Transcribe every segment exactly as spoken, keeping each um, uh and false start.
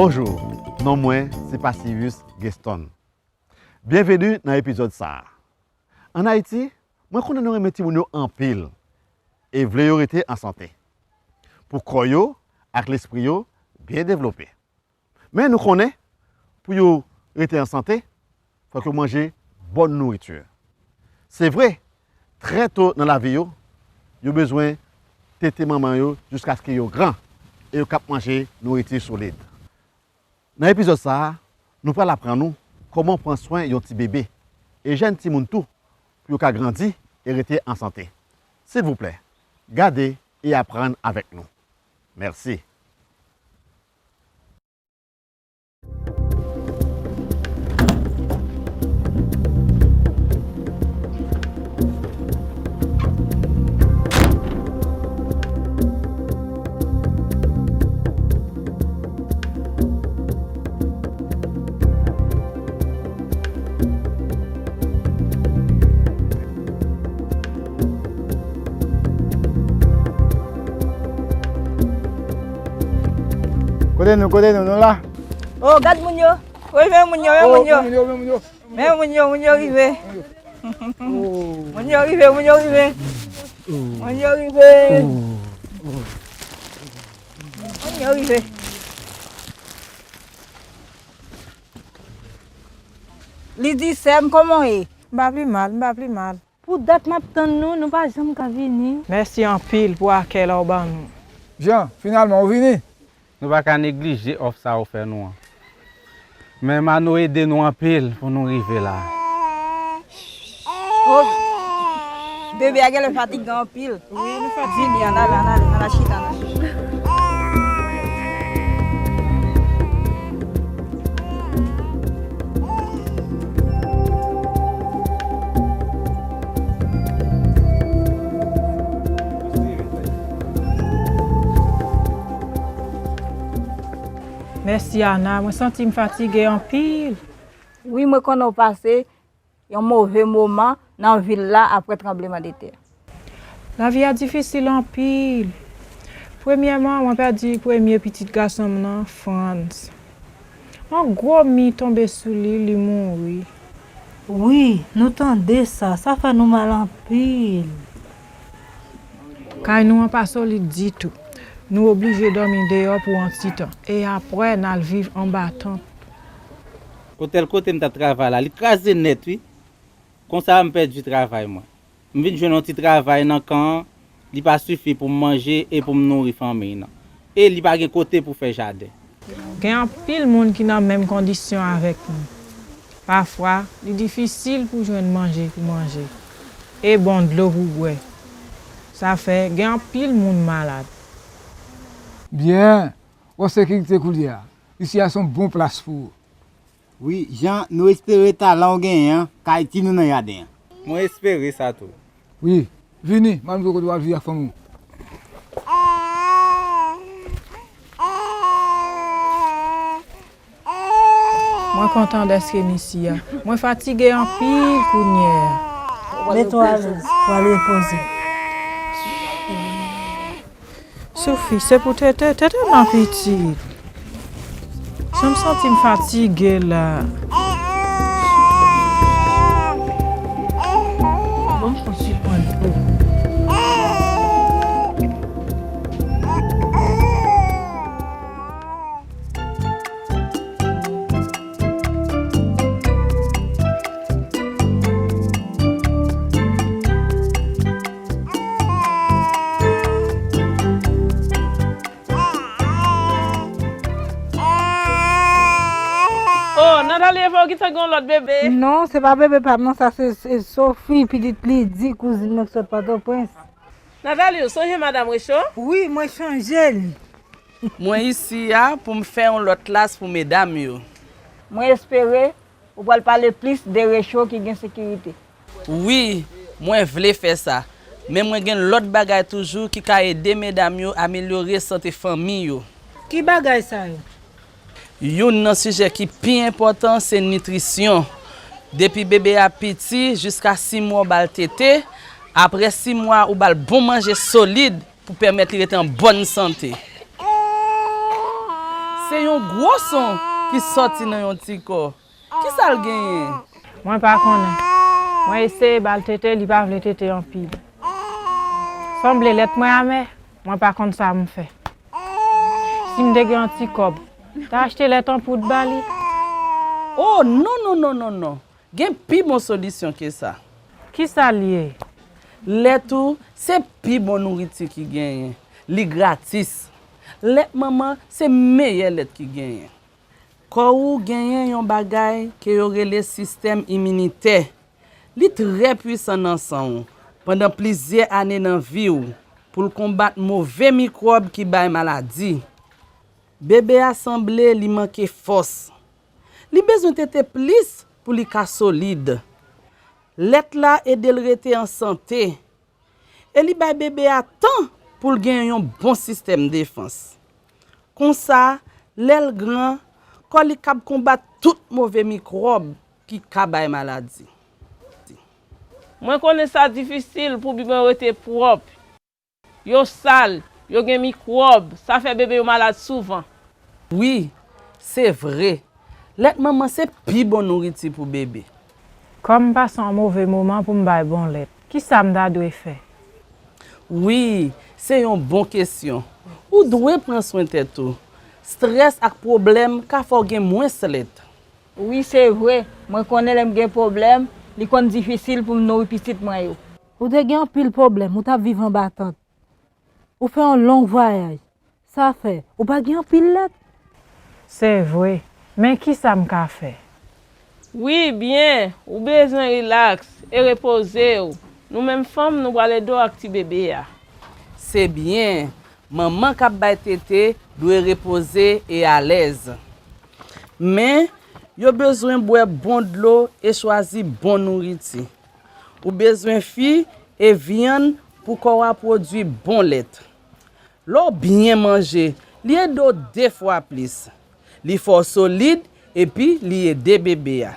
Bonjou, non mwen se Passilius Gueston. Byenveni nan epizòd sa a. Ann Ayiti, mwen konnen nou renmen timoun yo anpil e vle yo rete an sante, pou kò yo ak lespri yo byen devlope. Men nou konnen, pou yo rete an sante, fòk yo manje bòn nouriti. Se vre, trè to nan lavi yo, yo bezwen tete manman yo jiskaske yo gran e yo kab manje nouriti solid. Nan epizòd sa a, nou pral aprann ou kòman pran swen yon ti bebe e jèn timoun tou pou yo ka grandi e rete an sante. Silvouplè, gade e aprann avèk nou. Mèsi. Kote nou, kote nou, nou la? Oh, gad moun yo. Rive moun yo, men moun yo. Men moun yo, moun yo rive. Moun yo rive, moun yo rive. Moun yo rive. Moun yo rive. Li di, sè m, kòman w ye? M pa pi mal, m pa pi mal. Pou dat m ap tann nou, nou pa janm ka vini. Mèsi anpil pou akèy la w ban nou. Jean, finalman, ou vini? Nou pa ka neglije òf sa ou fè nou an. Men Mano ede nou anpil pou nou rive la. Oh, bebe a genlè fatige anpil. Wi, nou fatige. Vini, ann ale, ann ale, ann al chita, ann al chita. Mèsi, Ana. Mwen santi m fatige anpil. Wi, mwen konnen w pase yon move moman nan vil la apre tranblemanntè. Lavi a difisil anpil. Premyèman, mwen pèdi premye pitit gason m nan, Frantz. Yon gwo mi tonbe sou li, li mouri. Wi, nou tande sa, sa fè nou mal anpil. Kay nou an pa solid ditou. Nou oblije dòmi deyò pou yon ti tan. E apre, n al viv anba tant. Otèl kote m t ap travay la, li kraze nèt, wi. Konsa, m pèdi travay mwen. M vin jwenn yon ti travay nan kan an, li pa sifi pou m manje e pou m nouri fanmiy nan. E li pa gen kote pou fè jaden. Gen anpil moun ki nan menm kondisyon avèk nou. Pafwa, li difisil pou jwenn manje pou manje e bon dlo pou bwè. Sa fè, gen anpil moun malad. Byen, w an sekirite koulye a. Isi a se yon bon plas pou ou. Wi, Jan, nou espere talan w genyen an ka itil nou nan jaden an. Mwen espere sa tou. Wi, vini, m a montre w kote w al viv ak fanmi w. Mwen kontan dèske m isi a. Mwen fatige anpil kounye a. Mete w alèz, w al repoze. Sofi, se pou tete, tete m nan pitit. Jan m santi m fatige la. Bon, m fon siprann pou. Oh, Nathalie, e pa w ki te gen yon lòt bebe? Non, se pa bebe pa m, non, sa se, se Sophie, pitit Lydie, kouzin mwen ki sot Pòtoprens. Nathalie, ou sonje madanm Recho? Wi, mwen sonje l. Mwen isi a pou m fè yon lòt klas pou medam yo. Mwen espere ou pral pale plis de Recho ki gen sekirite. Wi, mwen vle fè sa. Men mwen gen lòt bagay toujou ki ka ede medam yo amelyore sante fanmi yo. Ki bagay sa yo? Youn nan sijè ki pi enpòtan se nitrisyon. Depi bebe a piti jiska sis mwa w ba l tete, apre sis mwa ou ba l bon manje solid pou pèmèt li rete an bòn sante. Se yon gwo son ki sòti nan yon ti kò. Kisa l genyen? Mwen pa konnen. Mwen eseye ba l tete, li pa vle tete anpil. Sanble lèt mwen amè, mwen pa konn sa m fè. Si m te gen yon ti kòb, m ta achte lèt an poud ba li. Oh, non, non, non, non, non. Gen pi bon solisyon ke sa. Kisa l ye? Lèt ou se pi bon nouriti ki genyen. Li gratis. Lèt manman se meyè lèt ki genyen. Kò ou genyen yon bagay ke yo rele sistèm iminitè. Li trè pwisan nan san ou pandan plizyè ane nan vi w pou l konbat move mikwòb ki bay maladi. Bebe a sanble li manke fòs. Li bezwen tete plis pou li ka solid. Lèt la ede l rete an sante. E li bay bebe a tan pou l gen yon bon sistèm defans. Konsa, lè l gran, kò li kab konbat tout move mikwòb ki ka bay maladi. Mwen konnen sa difisil pou bibeyon rete pwòp. Yo sal, yo gen mikwòb, sa fè bebe yo malad souvan. Wi, se vre. Lèt manman se pi bon nouriti pou bebe. Kòm m pase yon move moman pou m bay bon lèt, kisa m ta dwe fè? Wi, se yon bon kesyon. Ou dwe pran swen tèt ou. Strès ak pwoblèm ka fè w gen mwens lèt. Wi, se vre. Mwen konnen lè m gen pwoblèm, li konn difisil pou m nouri pitit mwen yo. Ou te gen anpil pwoblèm, ou t ap viv anba tant. Ou fè yon long vwayaj. Sa fè, ou pa gen anpil lèt. Se vre. Men kisa m ka fè? Wi, byen, ou bezwen rilaks e repoze w. Nou menm fanm, nou pral ede w ak ti bebe a. Se byen, manman k ap bay tete dwe repoze e alèz. Men, yo bezwen bwè bon dlo e chwazi bon nouriti. Ou bezwen fi e vyann pou kò w a pwodui bon lèt. Lè w byen manje, li ede w de fwa plis. Li fè w solid epi li ede bebe a.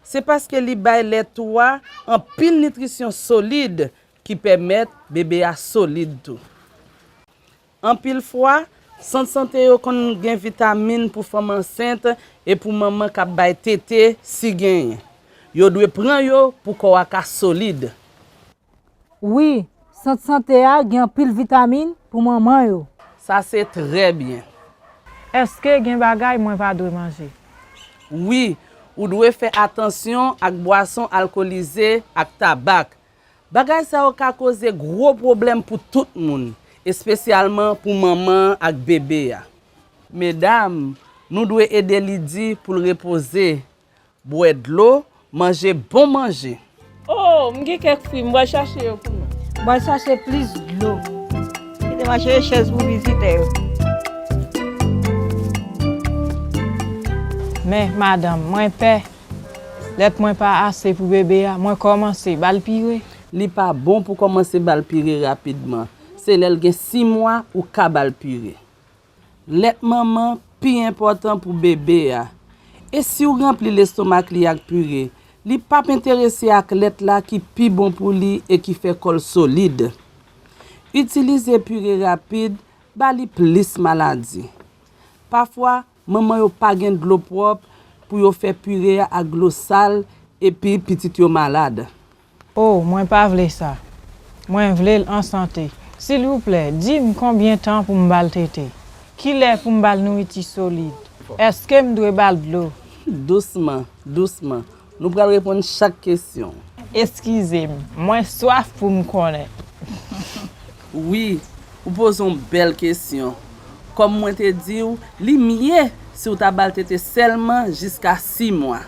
Se paske li bay lèt ou a anpil nitrisyon solid ki pèmèt bebe a solid tou. Anpil fwa, sant sante yo konn gen vitamin pou fanm ansent e pou manman k ap bay tete si genyen. Yo dwe pran yo pou kò a ka solid. Wi, sant sante a gen anpil vitamin pou manman yo. Sa se trè byen. Èske gen bagay mwen pa dwe manje? Wi, ou dwe fè atansyon ak bwason alkolize ak tabak. Bagay sa yo ka koze gwo pwoblèm pou tout moun, espesyalman pou manman an ak bebe a. Medam, nou dwe ede Lydie pou l repoze, bwè dlo, manje bon manje. Oh, m gen kèk fwi, m pral chache yo pou nou. M pral chache plis dlo. Kite m achte chèz pou vizitè yo. Men, madanm, mwen pè. Lèt mwen pa ase pou bebe a, mwen kòmanse ba l pire. Li pa bon pou kòmanse ba l pire rapidman. Se lè l gen sis mwa ou ka ba l pire. Lèt manman pi enpòtan pou bebe a. E si w ranpli lestomak li ak pire, li p ap enterese ak lèt la ki pi bon pou li e ki fè kò l solid. Itilize pire rapid ba li plis maladi. Pafwa, manman yo pa gen dlo pwòp pou yo fè pire a ak dlo sal epi pitit yo malad. Oh, mwen pa vle sa. Mwen vle l an sante. Silvouplè, di m konbyen tan pou m ba l tete? Kilè pou m ba l nouriti solid? Èske m dwe ba l dlo? Dousman, dousman. Nou pral reponn chak kesyon. Eskize m, mwen swaf pou m konnen. Wi, ou poze yon bèl kesyon. Kòm mwen te di w, li mye si w ta ba l tete sèlman jiska sis mwa.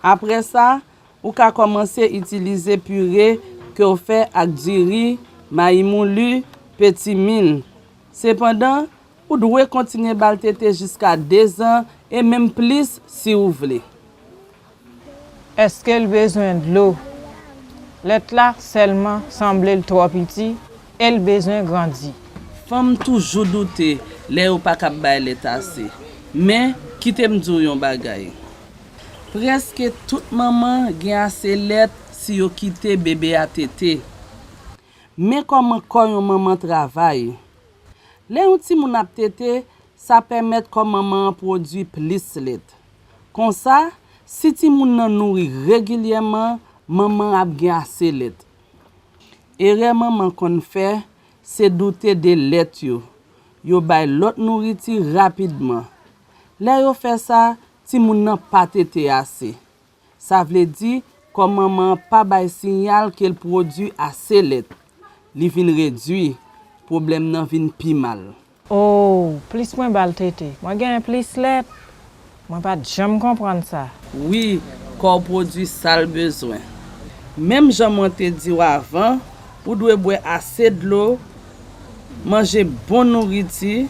Apre sa, ou ka kòmanse itilize pire ke w fè ak diri, mayi mouli, peti mil. Sepandan, ou dwe kontinye ba l tete jiska dezan e menm plis si w vle. Èske l bezwen dlo? Lèt la sèlman sanble l twò piti e l bezwen grandi. Fanm toujou doute lè yo pa kab bay lèt ase. Men, kite m di w yon bagay. Prèske tout manman gen ase lèt si yo kite bebe a tete. Men kòman kò yon manman travay. Lè yon timoun ap tete, sa pèmèt kò manman an pwodui plis lèt. Konsa, si timoun nan nouri regilyèman, manman an ap gen ase lèt. Erè manman konn fè, se doute de lèt yo. Yo bay lòt nouriti rapidman. Lè yo fè sa, timoun nan pa tete ase. Sa vle di, kò manman an pa bay siyal ke l pwodui ase lèt. Li vin redui, pwoblèm nan vin pi mal. O, plis mwen ba l tete, mwen genyen plis lèt? Mwen pa t janm konprann sa. Wi, kò w pwodui sa l bezwen. Menm jan mwen te di w avan, ou dwe bwè ase dlo, manje bon nouriti,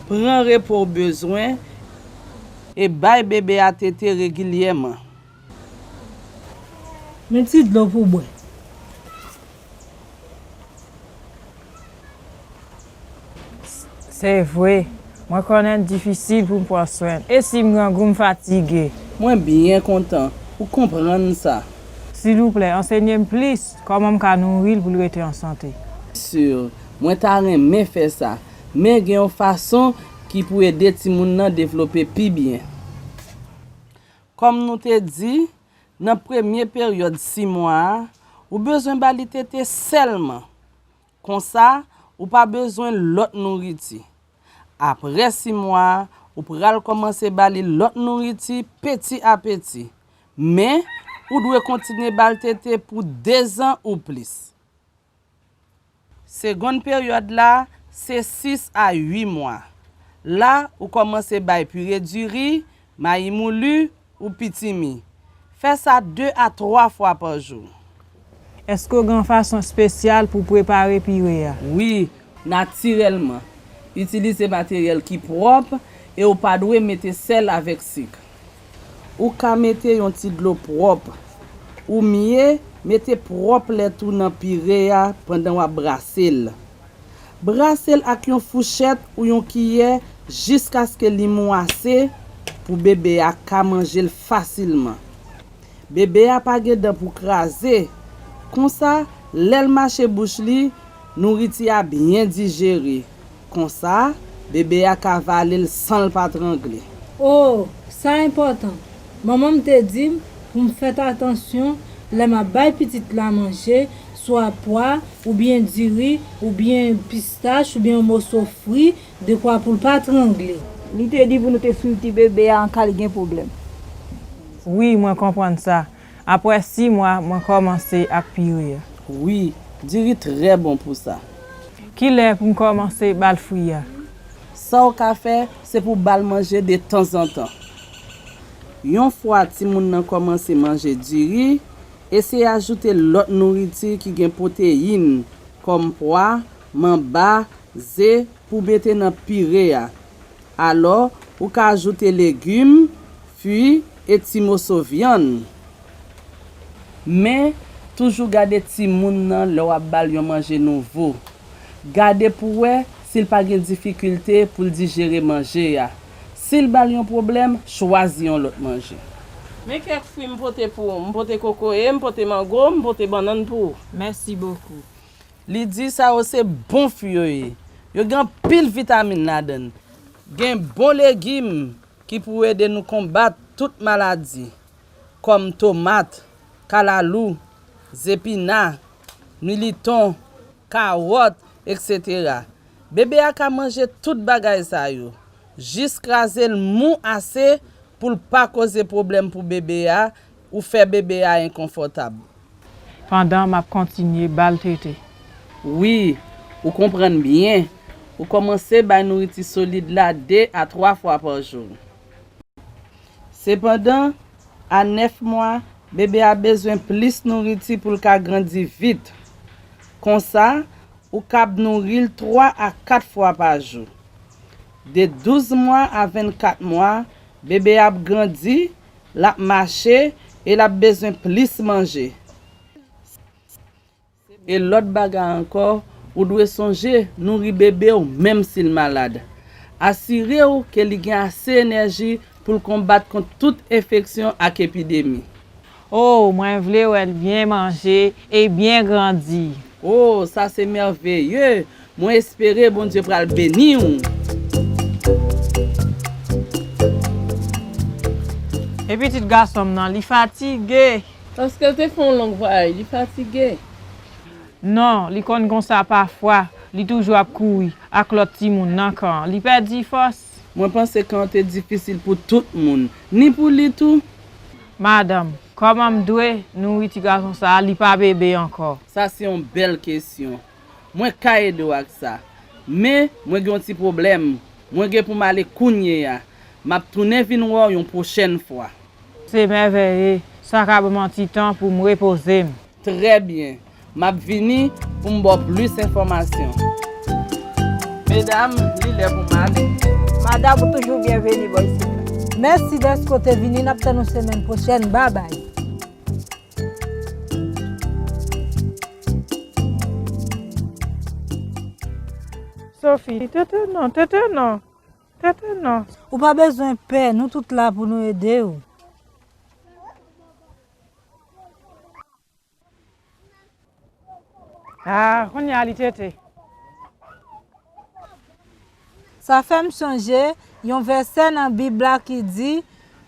pran repo w bezwen, e bay bebe a tete regilyèman. Men ti dlo pou bwè. Se vre, mwen konnen l difisil pou m pran swen l. E si m grangou, m fatige? Mwen byen kontan ou konprann sa. Silvouplè, ansenye m plis kòman m ka nouri l pou l rete an sante. Si, mwen ta renmen fè sa, men gen yon fason ki pou ede timoun nan devlope pi byen. Kòm nou te di, nan premye peryòd sis mwa a, ou bezwen ba li tete sèlman. Konsa, ou pa bezwen lòt nouriti. Apre sis mwa a, ou pral kòmanse ba li lòt nouriti peti a peti. Men, ou dwe kontinye ba l tete pou dezan ou plis. Segonn peryòd la, se sis a uit mwa. La, ou kòmanse bay pire diri, mayi mouli, ou pitimi. Fè sa de a twa fwa pa jou. Èske w gen yon fason espesyal pou w prepare pire a? Wi, natirèlman. Itilize materyèl ki pwòp e w pa dwe mete sèl avèk sik. Ou ka mete yon ti dlo pwòp. Oubyen, mete pwòp lèt ou nan pire a pandan w ap brase l. Brase l ak yon fouchèt ou yon kiyè jiskaske li mou ase pou bebe a ka manje l fasilman. Bebe a pa gen dan pou kraze. Konsa, lè l mache bouch li, nouriti a byen dijere. Konsa, bebe a ka vale l san l pa trangle. O, sa enpòtan! Manman m te di m pou m fè atansyon lè m ap bay pitit la manje, swa pwa, oubyen diri, oubyen pistach, oubyen yon moso fri, dekwa pou l pa trangle. Li te di pou nou te swiv ti bebe a anka l gen pwoblèm. Wi, mwen konprann sa. Apre sis mwa, mwen kòmanse ak pire a. Wi, diri trè bon pou sa. Kilè pou m kòmanse ba l fri a? Sa w ka fè, se pou w ba l manje detanzantan. Yon fwa timoun nan kòmanse manje diri, eseye ajoute lòt nouriti ki gen pwoteyin, kòm pwa, manba, ze, pou mete nan pire a. Alò, ou ka ajoute legim, fwi e ti moso vyann. Men, toujou gade timoun nan lè w ap ba l yon manje nouvo. Gade pou w wè si l pa gen difikilte pou l dijere manje a. Si l ba l yon pwoblèm, chwazi yon lòt manje. Men kèk fwi m pote pou ou. M pote kokoye, m pote mango, m pote bannann pou ou. Mèsi bokou. Li di sa yo se bon fwi yo ye. Yo gen anpil vitamin ladan l. Gen bon legim ki pou ede nou konbat tout maladi, kòm tomat, kalalou, zepina, militon, kawòt, etsetera. Bebe a ka manje tout bagay sa yo. Jis kraze l mou ase pou l pa koze pwoblèm pou bebe a ou fè bebe a enkonfòtab. Pandan m ap kontinye ba l tete. Wi, ou konprann byen. Ou kòmanse bay nouriti solid la de a twa fwa pa jou. Sepandan, a nèf mwa, bebe a bezwen plis nouriti pou l ka grandi vit. Konsa, ou kab nouri l twa a kat fwa pa jou. De douz mwa a vennkat mwa, bebe a ap grandi, l ap mache e l ap bezwen plis manje. E lòt bagay ankò, ou dwe sonje nouri bebe w menm si l malad. Asire w ke li gen ase enèji pou l konbat kont tout enfeksyon ak epidemi. Oh, mwen vle wè l byen manje e byen grandi. Oh, sa se mèveye! Mwen espere Bondye pral beni w. E pitit gason m nan, li fatige. Paske l te fè yon long vwayaj, li fatige. Non, li konn konsa pafwa. Li toujou ap kouri ak lòt timoun nan kan an. Li pèdi fòs. Mwen panse kan an te difisil pou tout moun, ni pou li tou. Madanm, kòman m dwe nouri ti gason sa a? Li pa bebe ankò. Sa se yon bèl kesyon. Mwen ka ede w ak sa. Men, mwen gen yon ti pwoblèm. Mwen gen pou m ale kounye a. M ap tounen vin wè w yon pwochèn fwa. Se mèveye. Sa ka ban m yon ti tan pou m repoze m. Trè byen. M ap vini pou m ba w plis enfòmasyon. Medam, li lè pou m ale. Madanm, ou toujou byenveni bò isit la. Mèsi dèske w te vini. N ap tann ou semèn pwochèn. Babay. Sophie, tete non, tete non, tete non. Ou pa bezwen pè, nou tout la pou nou ede w. Ah, kounye a li tete. Sa fè m sonje yon vèsè nan Bib la ki di,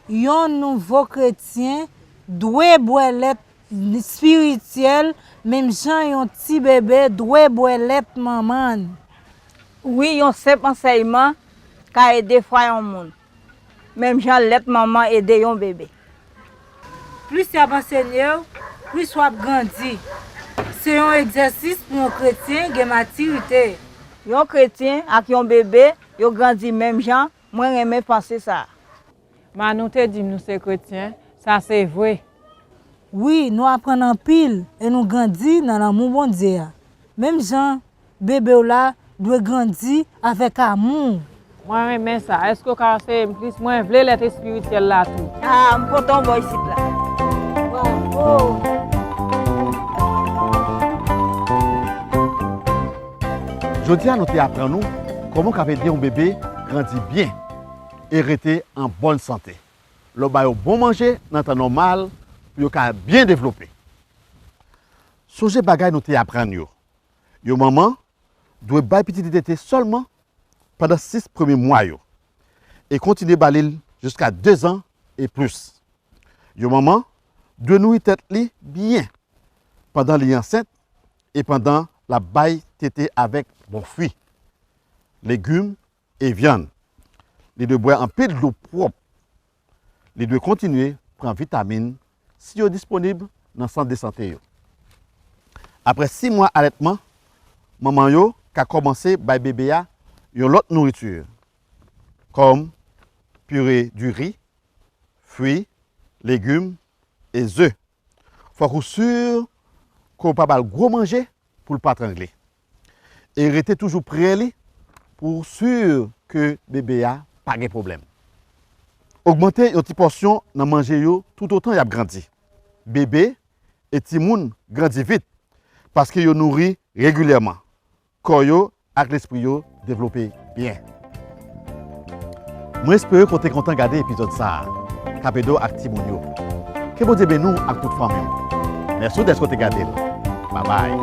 yon nouvo kretyen dwe bwè lèt espirityèl, menm jan yon ti bebe dwe bwè lèt manman l. Wi, yon senp ansèyman ka ede fwa yon moun, menm jan lèt manman ede yon bebe. Plis y ap ansenye w, plis w ap grandi. Se yon egzèsis pou yon kretyen gen matirite. Yon kretyen ak yon bebe, yo grandi menm jan, mwen renmen panse sa a. Manou te di m nou se kretyen, sa se vre. Wi, nou aprann anpil e nou grandi nan lanmou Bondye a. Menm jan bebe w la dwe grandi avèk amou. Mwen renmen sa. Èske w ka anseye m plis? Mwen vle lèt espirityèl la tou. Ah, m kontan w bò isit la. Bravo! Jodi a, nou te aprann ou kòman w kab ede yon bebe grandi byen e rete an bòn sante. Lè w ba yo bon manje nan tan nòmal pou yo ka byen devlope. Sonje bagay nou te aprann yo. Yon manman dwe bay pitit li tete sèlman pandan sis premye mwa yo e kontinye ba li l jiska dezan e plis. Yon manman dwe nouri tèt li byen pandan li ansent e pandan l ap bay tete avèk bon fwi, legim e vyann. Li dwe bwè anpil dlo pwòp. Li dwe kontinye pran vitamin si yo disponib nan sant de sante yo. Apre sis mwa alètman, manman yo ka kòmanse bay bebe a yon lòt nouriti, kòm pire diri, fwi, legim e ze. Fòk ou si ke w pa ba l gwo manje pou l pa trangle. E rete toujou pre li pou w si ke bebe a pa gen pwoblèm. Ogmante yon ti pòsyon nan manje yo toutotan y ap grandi. Bebe e timoun grandi vit paske yo nouri regilyèman. Kò yo ak lespri yo devlope byen. Mwen espere ke w te kontan gade epizòd sa a k ap ede w ak timoun yo. Ke Bondye beni w ak tout fanmi w. Mèsi w dèske w te gade l. Babay.